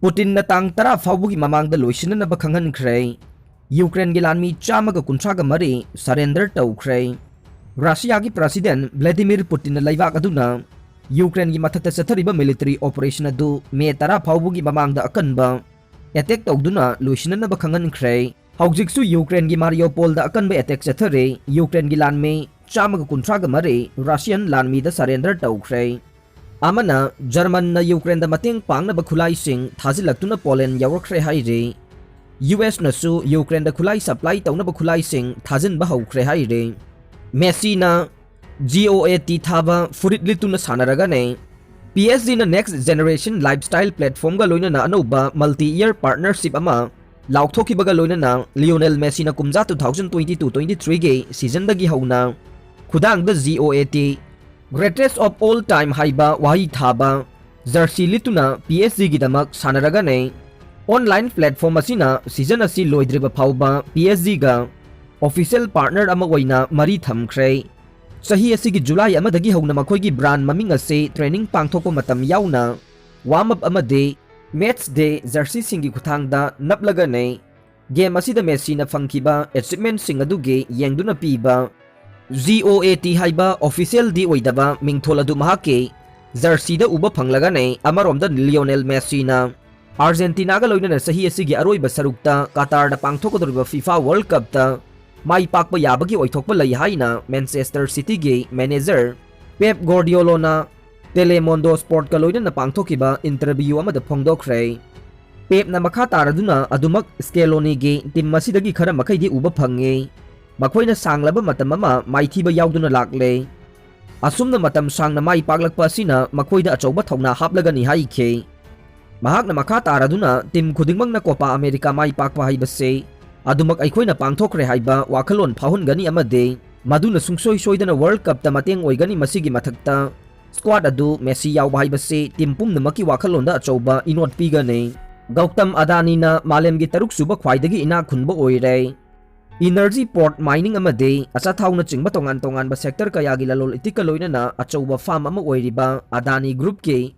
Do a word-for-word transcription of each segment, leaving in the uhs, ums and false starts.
ꯄꯨꯇꯤꯟꯅ ꯇꯥꯡ ꯇꯔꯥ ꯐꯥꯎꯕꯒꯤ ꯃꯃꯥꯡꯗ ꯂꯣꯏꯁꯤꯟꯅꯅꯕ ꯈꯪꯍꯟꯈ꯭ꯔꯦ꯫ ꯌꯨꯀ꯭ꯔꯦꯟꯒꯤ ꯂꯥꯟꯃꯤ ꯆꯥꯝꯃꯒ ꯀꯨꯟꯊ꯭ꯔꯥꯒ ꯃꯔꯤ surrender ꯇꯧꯈ꯭ꯔꯦ꯫ ꯔꯁꯤꯌꯥꯒꯤ President Vladimir Putinꯅ ꯂꯩꯕꯥꯛ ꯑꯗꯨꯅ ꯌꯨꯀ꯭ꯔꯦꯟꯒꯤ ꯃꯊꯛꯇ ꯆꯠꯊꯔꯤꯕ military operation ꯑꯗꯨ ꯃꯦ ꯇꯔꯥ ꯐꯥꯎꯕꯒꯤ ꯃꯃꯥꯡꯗ ꯑꯀꯟꯕ attack ꯇꯧꯗꯨꯅ ꯂꯣꯏꯁꯤꯟꯅꯅꯕ ꯈꯪꯍꯟꯈ꯭ꯔꯦ꯫ ꯍꯧꯖꯤꯛꯁꯨ ꯌꯨꯀ꯭ꯔꯦꯟꯒꯤ ꯃꯥꯔꯤꯌꯣꯄꯣꯜꯗ ꯑꯀꯟꯕ attack ꯆꯠꯊꯔꯦ꯫ ꯌꯨꯀ꯭ꯔꯦꯟꯒꯤ ꯂꯥꯟꯃꯤ ꯆꯥꯝꯃꯒ ꯀꯨꯟꯊ꯭ꯔꯥꯒ ꯃꯔꯤ Russian ꯂꯥꯟꯃꯤꯗ surrender ꯇꯧꯈ꯭ꯔꯦ꯫ ꯑꯃꯅ ꯖꯔꯃꯟꯅ ꯌꯨꯀ꯭ꯔꯦꯟꯗ ꯃꯇꯦꯡ ꯄꯥꯡꯅꯕ ꯈꯨꯠꯂꯥꯏꯁꯤꯡ ꯊꯥꯖꯤꯜꯂꯛꯇꯨꯅ ꯄꯣꯂꯦꯟ ꯌꯧꯔꯛꯈ꯭ꯔꯦ ꯍꯥꯏꯔꯤ꯫ ꯌꯨ ꯑꯦꯁꯅꯁꯨ ꯌꯨꯀ꯭ꯔꯦꯟꯗ ꯈꯨꯠꯂꯥꯏ supply ꯇꯧꯅꯕ ꯈꯨꯠꯂꯥꯏꯁꯤꯡ ꯊꯥꯖꯤꯟꯕ ꯍꯧꯈ꯭ꯔꯦ ꯍꯥꯏꯔꯤ꯫ ꯃꯦꯁꯤꯅ G O A T ꯊꯥꯕ ꯐꯨꯔꯤꯠ ꯂꯤꯠꯇꯨꯅ ꯁꯥꯟꯅꯔꯒꯅꯦ꯫ P S Gꯅ next generation lifestyle platformꯒ ꯂꯣꯏꯅꯅ ꯑꯅꯧꯕ multi-year partnership ꯑꯃ ꯂꯥꯎꯊꯣꯛꯈꯤꯕꯒ ꯂꯣꯏꯅꯅ ꯂꯤꯑꯣꯅꯦꯜ ꯃꯦꯁꯤꯅ ꯀꯨꯝꯖꯥ two thousand twenty-two twenty-threeꯒꯤ seasonꯗꯒꯤ ꯍꯧꯅ ꯈꯨꯗꯥꯡꯗ G O A T, Greatest of All Time ꯍꯥꯏꯕ ꯋꯥꯍꯩ ꯊꯥꯕ jersey ꯂꯤꯠꯇꯨꯅ P S Gꯒꯤꯗꯃꯛ ꯁꯥꯟꯅꯔꯒꯅꯦ꯫ Online platform ꯑꯁꯤꯅ season ꯑꯁꯤ ꯂꯣꯏꯗ꯭ꯔꯤꯕ ꯐꯥꯎꯕ P S Gꯒ official partner ꯑꯃ ꯑꯣꯏꯅ ꯃꯔꯤ ꯊꯝꯈ꯭ꯔꯦ꯫ ꯆꯍꯤ ꯑꯁꯤꯒꯤ ꯖꯨꯂꯥꯏ ꯑꯃꯗꯒꯤ ꯍꯧꯅ ꯃꯈꯣꯏꯒꯤ brand ꯃꯃꯤꯡ ꯑꯁꯤ training ꯄꯥꯡꯊꯣꯛꯄ ꯃꯇꯝ ꯌꯥꯎꯅ warm up ꯑꯃꯗꯤ match day jerseyꯁꯤꯡꯒꯤ ꯈꯨꯠꯊꯥꯡꯗ ꯅꯞꯂꯒꯅꯦ꯫ Game ꯑꯁꯤꯗ ꯃꯦꯁꯤꯅ ꯐꯪꯈꯤꯕ achievementꯁꯤꯡ ꯑꯗꯨꯒꯤ ꯌꯦꯡꯗꯨꯅ ꯄꯤꯕ G O A T ꯍꯥꯏꯕ officialꯗꯤ ꯑꯣꯏꯗꯕ ꯃꯤꯡꯊꯣꯜ ꯑꯗꯨ ꯃꯍꯥꯛꯀꯤ jerseyꯗ ꯎꯕ ꯐꯪꯂꯒꯅꯦ꯫ ꯑꯃꯔꯣꯝꯗ ꯂꯤꯑꯣꯅꯦꯜ ꯃꯦꯁꯤꯅ ꯑꯥꯔꯖꯦꯟꯇꯤꯅꯥꯒ ꯂꯣꯏꯅꯅ ꯆꯍꯤ ꯑꯁꯤꯒꯤ ꯑꯔꯣꯏꯕ ꯁꯔꯨꯛꯇ ꯀꯇꯥꯔꯗ ꯄꯥꯡꯊꯣꯛꯀꯗꯧꯔꯤꯕ FIFA World Cupꯇ ꯃꯥꯏ ꯄꯥꯛꯄ ꯌꯥꯕꯒꯤ ꯑꯣꯏꯊꯣꯛꯄ ꯂꯩ ꯍꯥꯏꯅ Manchester Cityꯒꯤ manager Pep Guardiolaꯅ Telemundo Sportꯀ ꯂꯣꯏꯅꯅ ꯄꯥꯡꯊꯣꯛꯈꯤꯕ interview ꯑꯃꯗ ꯐꯣꯡꯗꯣꯛꯈ꯭ꯔꯦ꯫ Pepꯅ ꯃꯈꯥ ꯇꯥꯔꯗꯨꯅ ꯑꯗꯨꯃꯛ Scaloniꯒꯤ team ꯑꯁꯤꯗꯒꯤ ꯈꯔ ꯃꯈꯩꯗꯤ ꯎꯕ ꯐꯪꯉꯤ꯫ ꯃꯈꯣꯏꯅ ꯁꯥꯡꯂꯕ ꯃꯇꯝ ꯑꯃ ꯃꯥꯏꯊꯤꯕ ꯌꯥꯎꯗꯨꯅ ꯂꯥꯛꯂꯦ꯫ ꯑꯁꯨꯝꯅ ꯃꯇꯝ ꯁꯥꯡꯅ ꯃꯥꯏ ꯄꯥꯛꯂꯛꯄ ꯑꯁꯤꯅ ꯃꯈꯣꯏꯗ ꯑꯆꯧꯕ ꯊꯧꯅꯥ ꯍꯥꯞꯂꯒꯅꯤ ꯍꯥꯏꯈꯤ꯫ ꯃꯍꯥꯛꯅ ꯃꯈꯥ ꯇꯥꯔꯗꯨꯅ team ꯈꯨꯗꯤꯡꯃꯛꯅ Copa America ꯃꯥꯏ ꯄꯥꯛꯄ ꯍꯥꯏꯕꯁꯤ ꯑꯗꯨꯃꯛ ꯑꯩꯈꯣꯏꯅ ꯄꯥꯡꯊꯣꯛꯈ꯭ꯔꯦ ꯍꯥꯏꯕ ꯋꯥꯈꯜꯂꯣꯟ ꯐꯥꯎꯍꯟꯒꯅꯤ ꯑꯃꯗꯤ ꯃꯗꯨꯅ ꯁꯨꯡꯁꯣꯏ ꯁꯣꯏꯗꯅ World Cupꯇ ꯃꯇꯦꯡ ꯑꯣꯏꯒꯅꯤ꯫ ꯃꯁꯤꯒꯤ ꯃꯊꯛꯇ squad ꯑꯗꯨ ꯃꯦꯁꯤ ꯌꯥꯎꯕ ꯍꯥꯏꯕꯁꯤ team ꯄꯨꯝꯅꯃꯛꯀꯤ ꯋꯥꯈꯜꯂꯣꯟꯗ ꯑꯆꯧꯕ ꯏꯅꯣꯠ ꯄꯤꯒꯅꯤ꯫ ꯒꯧꯇꯝ ꯑꯗꯥꯅꯤꯅ ꯃꯥꯂꯦꯝꯒꯤ ꯇꯔꯨꯛꯁꯨꯕ ꯈ꯭ꯋꯥꯏꯗꯒꯤ ꯏꯅꯥꯛ ꯈꯨꯟꯕ ꯑꯣꯏꯔꯦ꯫ Energy, port, mining ꯑꯃꯗꯤ ꯑꯆꯥꯊꯥꯎꯅꯆꯤꯡꯕ ꯇꯣꯉꯥꯟ ꯇꯣꯉꯥꯟꯕ sector ꯀꯌꯥꯒꯤ ꯂꯂꯣꯟ ꯏꯇꯤꯛꯀ ꯂꯣꯏꯅꯅ ꯑꯆꯧꯕ firm ꯑꯃ ꯑꯣꯏꯔꯤꯕ ꯑꯗꯥꯅꯤ Groupꯀꯤ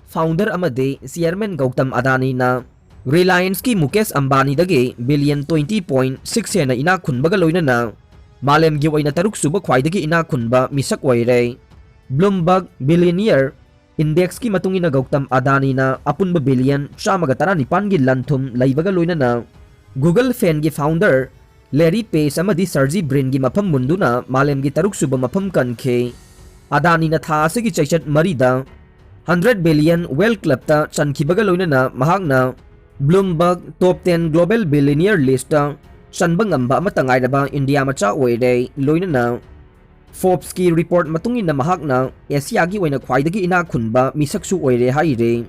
Founder ꯑꯃꯗꯤ Chairman Gautam Adani ꯅ Reliance ꯀꯤ Mukesh Ambani ꯗꯒꯤ billion twenty point six ꯍꯦꯟꯅ ꯏꯅꯥꯛ ꯈꯨꯟꯕꯒ ꯂꯣꯏꯅꯅ ꯃꯥꯂꯦꯝꯒꯤ ꯑꯣꯏꯅ ꯇꯔꯨꯛ ꯁꯨꯕ ꯈ꯭ꯋꯥꯏꯗꯒꯤ ꯏꯅꯥꯛ ꯈꯨꯟꯕ ꯃꯤꯁꯛ ꯑꯣꯏꯔꯦ꯫ Bloomberg Billionaire Index ꯀꯤ ꯃꯇꯨꯡ ꯏꯟꯅ Gautam Adani ꯅ ꯑꯄꯨꯟꯕ billion ꯆꯥꯝꯃꯒ ꯇꯔꯥꯅꯤꯄꯥꯟꯒꯤ ꯂꯟ ꯊꯨꯝ ꯂꯩꯕꯒ ꯂꯣꯏꯅꯅ Google ꯐꯦꯟꯒꯤ founder Larry Page ꯑꯃꯗꯤ Sergey Brin ꯒꯤ ꯃꯐꯝ ꯃꯨꯟꯗꯨꯅ ꯃꯥꯂꯦꯝꯒꯤ ꯇꯔꯨꯛ ꯁꯨꯕ ꯃꯐꯝ ꯀꯟꯈꯤ꯫ Adani ꯅ ꯊꯥ ꯑꯁꯤꯒꯤ ꯆꯩꯆꯠ ꯃꯔꯤꯗ hundred billion Wealth Club ꯇ ꯆꯟꯈꯤꯕꯒ ꯂꯣꯏꯅꯅ ꯃꯍꯥꯛꯅ Bloomberg Top ten Global Billionaire list ꯇ ꯆꯟꯕ ꯉꯝꯕ ꯑꯃꯠꯇ ꯉꯥꯏꯔꯕ ꯏꯟꯗꯤꯌꯥ ꯃꯆꯥ ꯑꯣꯏꯔꯦ꯫ ꯂꯣꯏꯅꯅ Forbes ꯀꯤ report ꯃꯇꯨꯡ ꯏꯟꯅ ꯃꯍꯥꯛꯅ ꯑꯦꯁꯤꯌꯥꯒꯤ ꯑꯣꯏꯅ ꯈ꯭ꯋꯥꯏꯗꯒꯤ ꯏꯅꯥꯛ ꯈꯨꯟꯕ ꯃꯤꯁꯛꯁꯨ ꯑꯣꯏꯔꯦ ꯍꯥꯏꯔꯤ꯫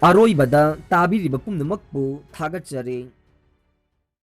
ꯑꯔꯣꯏꯕꯗ ꯇꯥꯕꯤꯔꯤꯕ ꯄꯨꯝꯅꯃꯛꯄꯨ ꯊꯥꯒꯠꯆꯔꯤ꯫